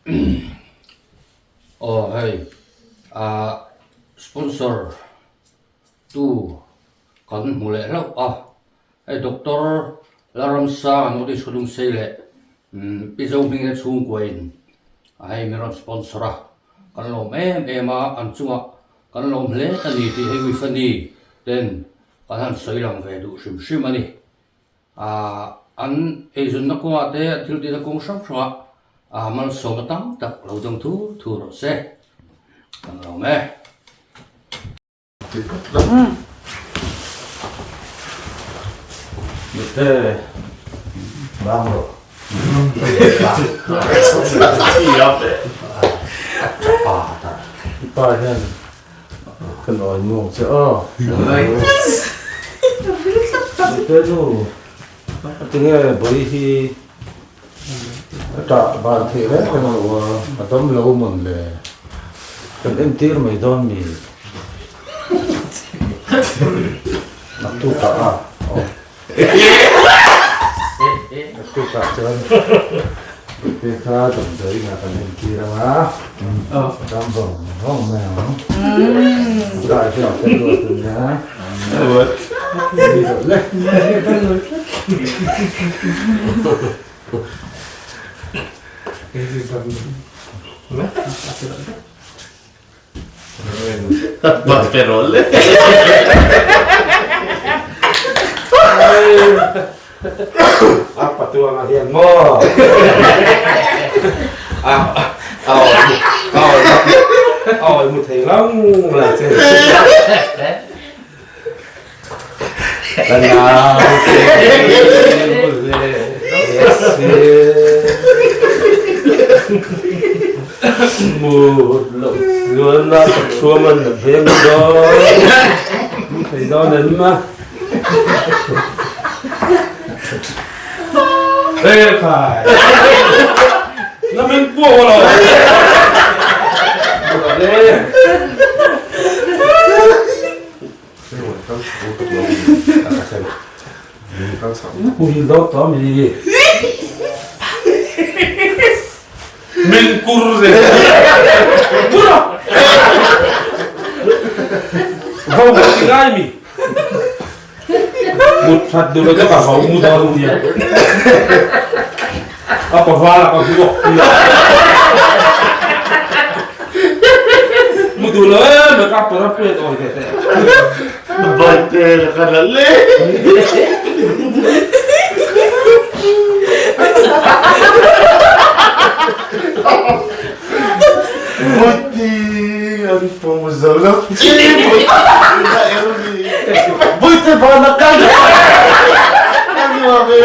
Aw hei ah sponsor tu kan hmu leh hlauh a hei doctor Lalramsanga North East Khawdungsei leh Pi Zohminga chhungkua in hei min rawn sponsor a kan lawm em em a an chungah kan lawm hle a ni tih hei Wifani ten kan han sawi lang ve duh hrim hrim a ni. Aaa an eizawnna kawngah te an thil tihna kawng hrang hrangah aa malsawmna tam tak lo dawng thu thu rawh se kan lawm e. Nute bang rawh. I pa hian Ka nawi nuam che aw. Nute nu, tinge bawi hi a tah ban theih reng reng lo a, a dam lo mawn le. Kan entir mai dawn mi? Naktukah a, aw. Naktukah chuan Nute kha damdawi inah kan entir ang a, a dam vawng vawng mai ang. Tunah hian ka duat a nia. Ni rawh le. A patuanga hian maw a awi mu thei lang la che ka nau te mu loh chuan a chhuam an la veng dawn mu thei dawn em a Ê khai nó mình buông rồi Min kur zel. Pura! Vau ka ti ngai mi. Mut that duh lo chu ka vau mu dawn nia. A pavala ka vuak tia. Mu duh lo em ka para pet awi ve teh. Baite ka la le. Buti an pawm zo lo. Buti ba na kan. Kan lo ve.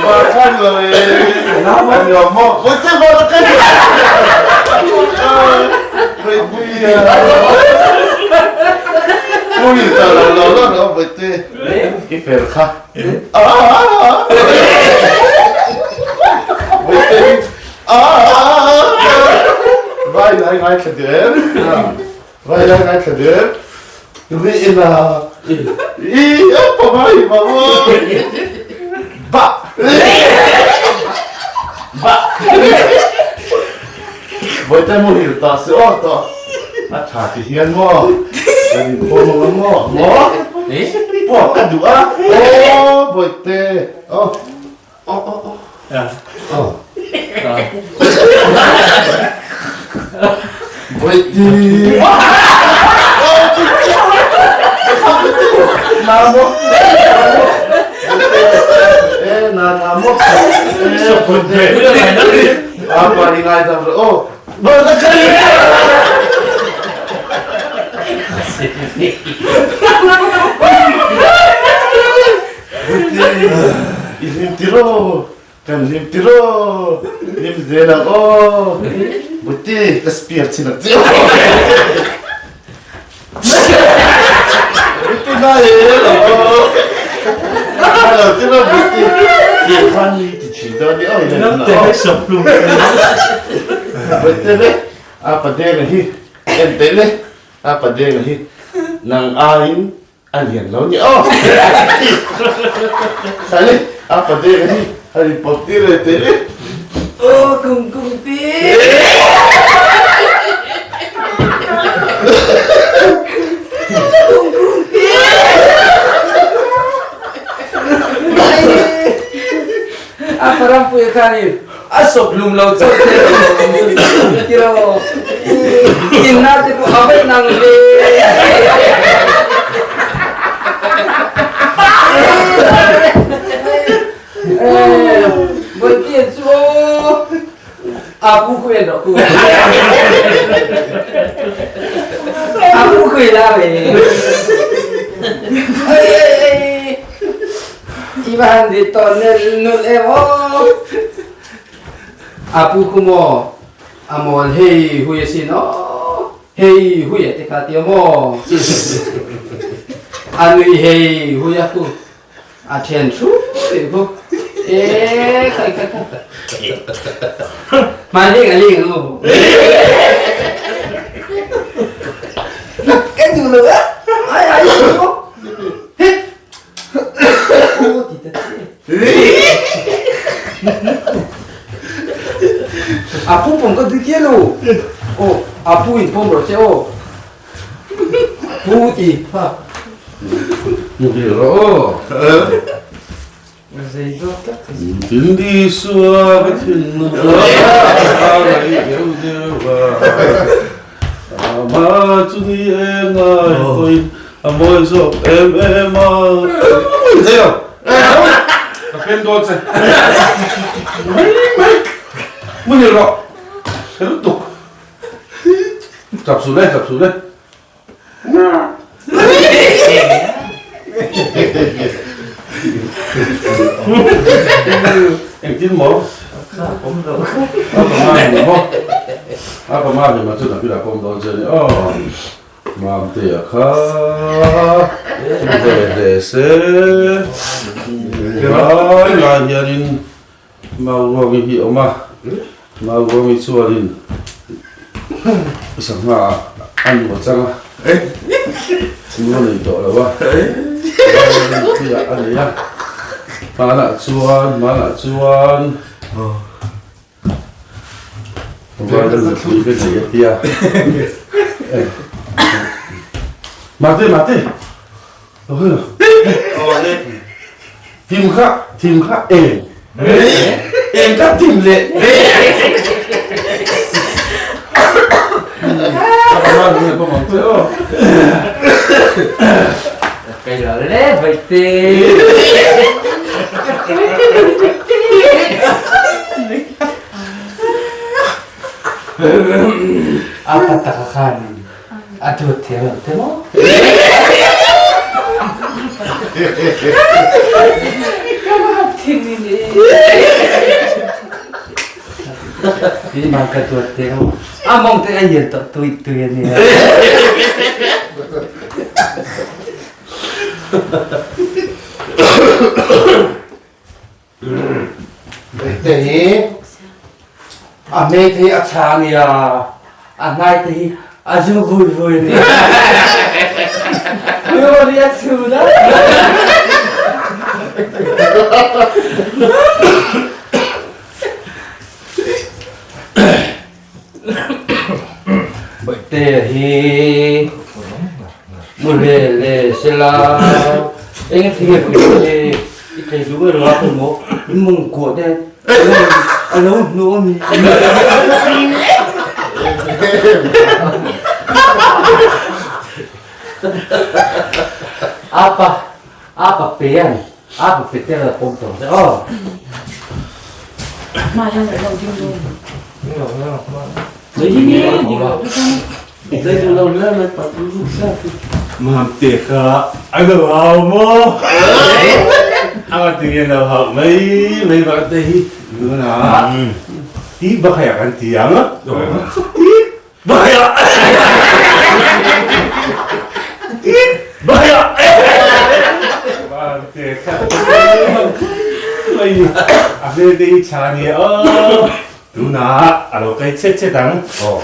Ba kan lo ve. Kan lo mo. Buti ba na kan. Ui ta lo lo lo lo buti. I fel kha. Vai lai ngai thla der. Vai lai ngai thla der. Ri ina. I apa vai ma mo. Ba. Ba. Voi te mo hil ta se o to. A tha ti hian mo. Kan in khawm ang mo. Mo. Pawh ka duh a. Aw Bawihte. Aw. Aw aw aw. Aw. Bawihte. Na mo. E na na mo. E Bawihte. Apa ni ngai dam rawh aw. I hlim tiraw, kan hlim tiraw, hlim zel ang aw. Buti, ka spear chin ang che. Buti na e lo. Hello, tiraw buti. Khan ni ti chin dawn ni oi. Nam te hai sap hlum. Buti le, apa deng hi. En teh le, a padenga hi nang aiin a lian lo ni aw. Sali, a padenga hi a in pawp tir ve teh le. Aw kum kum pi. khanin a sawp hlum lo chauh te tiraw inna te pawh a vaih nang ve. Bawitea chu aw a pu khu en rawh ku a pu khu la ve ei ei ei i va han ri tawn nel nul em aw a pu khu maw a mawl hei hui asin aw hei hui a te kha tia maw a nui hei hui a khu A then thu tih khu e khai khai khai mai ling a ling ang u cái dù nữa ai ai dù hết ô thì ta a pu pom ka du kia lu ô a pu in pom rồi che ô Pu ti ha. Muhil rawh aw. Tin di sua ka thin a ngaih deuh deuh a. Ama chu ni e ngai pawhin a mawi zawk em em a. Ka pen dawn che. Mai mai. Muhil rawh. Ka lutuk. Chap su le, chap su le. Engtin maw? A pama ni maw? A pama ni ma chu nakina pawm dawn che ni aw. Mamtea kha ve hle se. Lai lai hianin Mauruangi hi a awm a, Mauruangi chuanin sangha ah a nu a chang a, nu a nei tawh lo a, Mauruangi puiah a nei a, hmanah chuan hmanah chuan Vairam nupui ka nei a tia, Mate mate. Thim kha thim kha eng eng kha thim le Cái đó lẽ vậy tê A tak khan A dawt thiam lo te maw? Hi mang ka dawt te maw? A mong te a yen to tui tui ani. Te hi a hme te hi a chang i a hnai te hi a zu vui vui ni. Ui a chu da. Bawihte hi mu hle hle sela eng thing nge bawihte hi i thei duh nge ringa pawh maw i mawngkuah te a lo hnuh a mi. Apa apa pean apa peter la pawm tawh che aw. Mamte kha a lo hau maw? A nga tinge lo hau mai mai bak te hi nuna ti bakhaya kan ti ang ti bakhaya ti bakhaya Mamte kha mai a hmel te hi tha nia aw Tunah a lo kai chet chet ang. Aw.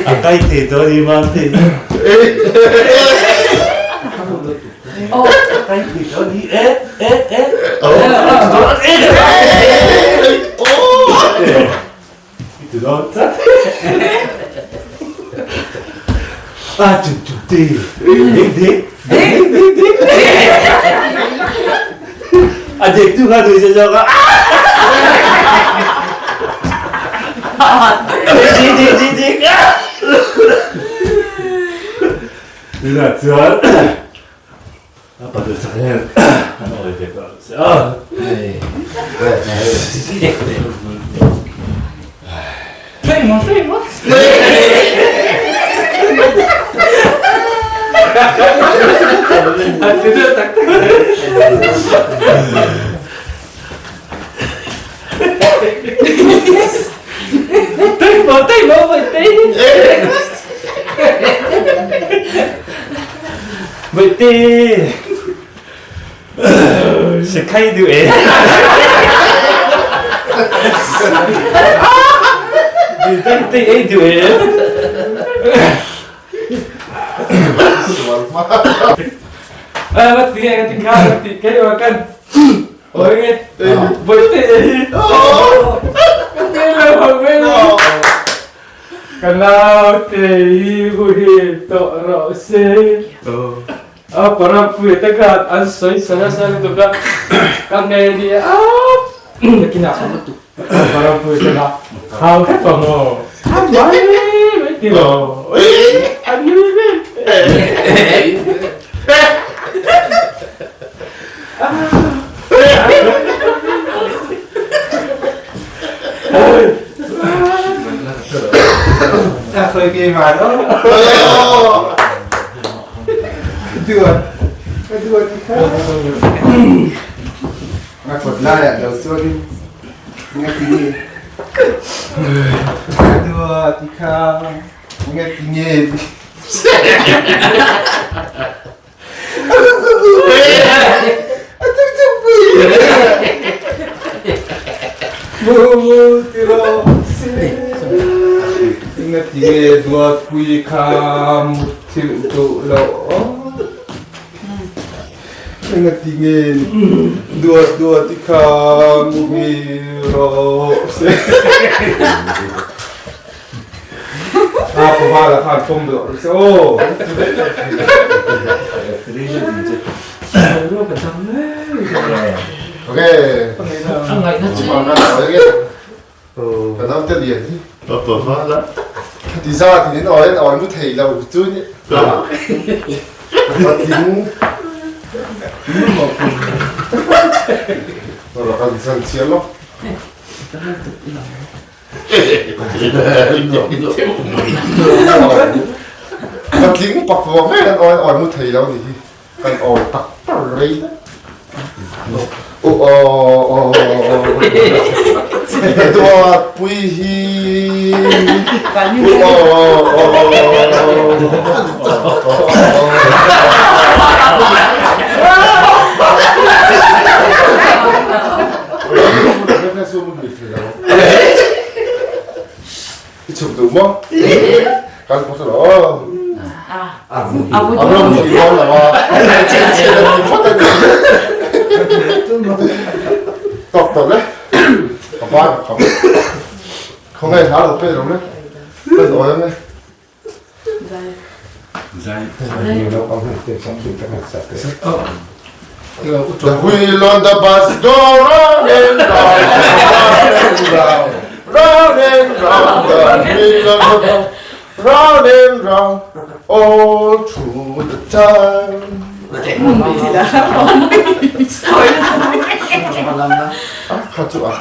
A kai thei dawn i mam thei. Aw, a kai thei dawn i e e e. I ti dawn tlat. A chu chu ti. Ding ding. Ding ding ding. dik tu kha nui se zawk a. Dik dik dik dik. Tunah chuan a paduh sak hian an awi ve tawh ang che a. Bawihte Sakhai duh e. Tei tei ei duh e. Mat ti ka ti kha ti kai wa kan. Oi nge. Bawihte ei. Ka ti lo hong me lo. Ka naute hi muhil tawh rawh se. A parapui te khan an sawi sa nasa lutuk a, ka ngei a nia nakinah parapui te kha hau hrep ang aw a mai mai ti lo a nui vel. A kawt laiah lo chuanin nge ti nge ka dua ti kha nge ti nge Nge duat pui kha thil duh lo Engati nge duat duat i kha muhil rawh se. A pawhala khan pawm duh rawh se aw. Okay. Ka naute lian hi. Ti za ti in awi awi mu thei lo chu ni. Patling. Ro kan san chial lo. Patling pak vawng mai kan awi awi mu thei lo ni hi. Kan awi tak tak rei aw Duat pui hi I chuk duh maw? Kan phawt rawh. A ram hi dawn lo a. Phawt a ni. Tawk tawh le. Ka pa ka kham. Khawngaih hla lo pe lo le. Ka nawi ang e. The wheel on the bus go round and round, round and round, round and round, the wheel on the bus, round and round, all through the town. Kha chu a.